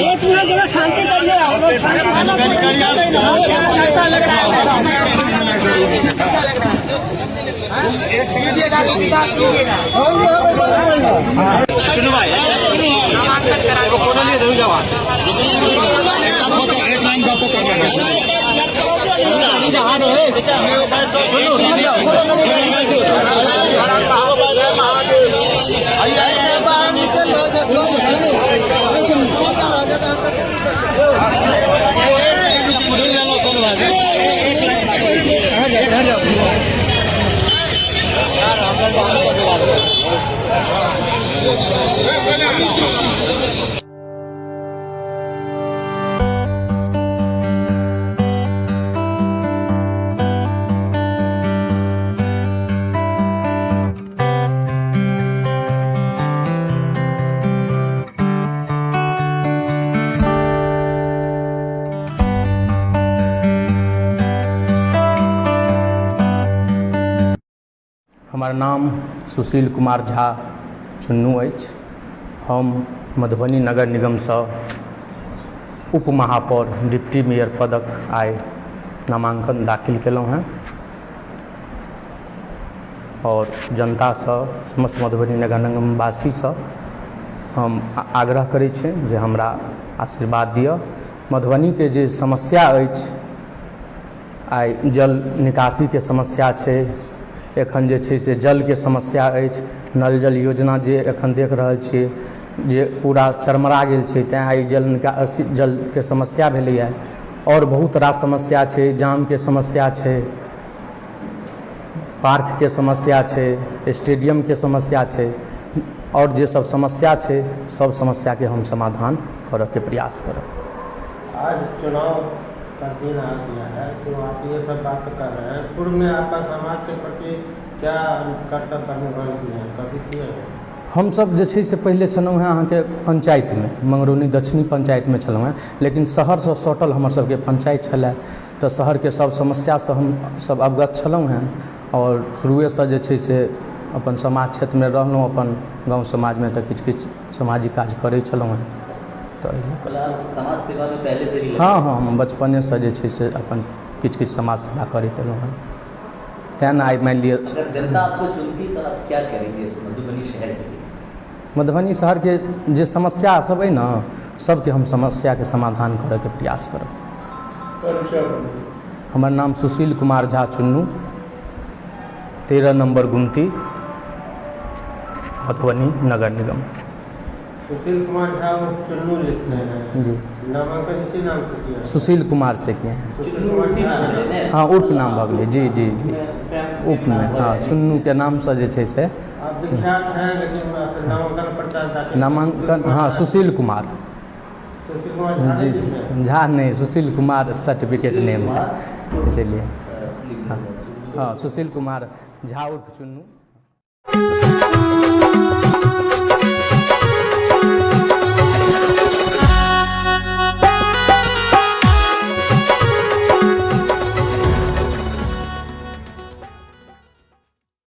एक मिनट जरा शांति करिए आप लोग, शांति कैसा लग रहा हमर नाम सुशील कुमार झा चुन्नू अछि। हम मधुबनी नगर निगमसँ उप महापौर डिप्टी मेयर पदक आइ नामाङ्कन दाखिल केलहुँ हेँ आओर जनतासँ, समस्त मधुबनी नगर निगमवासीसँ हम आग्रह करै छियनि जे हमरा आशीर्वाद दिअ। मधुबनीके जे समस्या अछि, आइ जल निकासीके समस्या छै, एखन जे छै से जलके समस्या अछि। नल जल योजना जे एखन देख रहल छियै जे पूरा चरमरा गेल छै, तैँ आइ जल निकासी जलके समस्या भेलैए। आओर बहुत रास समस्या छै, जामके समस्या छै, पार्कके समस्या छै, स्टेडियमके समस्या छै, आओर जे सब समस्या छै सब समस्याके हम समाधान करऽके प्रयास करब। आज चुनाव का दिन आ गया है तो आप ये सब बात कर रहे हैं, पूर्व में आपका समाज के प्रति क्या कर्तव्य निभाए किए हैं, कभी किए हैं? हमसब जे छै से पहिले छलहुँ हेँ अहाँके पञ्चायतमे, मंगरौनी दक्षिणी पञ्चायतमे छलहुँ हेँ, लेकिन शहरसँ सटल हमर सबके पञ्चायत छलै, तऽ शहरके सब समस्यासँ हमसब अवगत छलहुँ हेँ आओर शुरुएसँ जे छै से अपन समाज क्षेत्रमे रहलहुँ, अपन गाँव समाजमे तऽ किछु किछु सामाजिक काज करै छलहुँ हेँ। तऽ मतलब आप समाज सेवा में पहले से भी लगे? हँ हँ, हम बचपनेसँ जे छै से अपन किछु किछु समाज सेवा करैत एलहुँ हेँ, तेँ ने आइ मानि लिअ। अगर जनता आपको चुनती तो आप क्या करेंगे इस मधुबनी शहर के लिए? मधुबनी शहरके जे समस्या सब अइ ने, सबके हम समस्याके समाधान करऽके प्रयास करब। हमर नाम सुशील कुमार झा चुन्नू, 13 नम्बर गुमती, मधुबनी नगर निगम। सुशील कुमार झा और चुन्नू लिखते हैं जी। नामांकन इसी नाम से किया है? सुशील कुमार से किए हैं। सुशील चुन्नू कुमार उसी झा नाम है ने? हँ, उर्फ नाम भऽ गेलै। जी जी जी, उपमे हँ चुन्नूके नामसँ जे छै से। आप विख्यात हैं, लेकिन नामांकन पर्चा दाखिल नामांकन हँ सुशील कुमार। सुशील कुमार झा जी। नहीं लिखे हैं? झा नहीं, सुशील कुमार सर्टिफिकेट सुशील नेम है। कुमार इसीलिए लिख हाँ दीजिए। हाँ, सुशील कुमार झा उर्फ चुन्नू।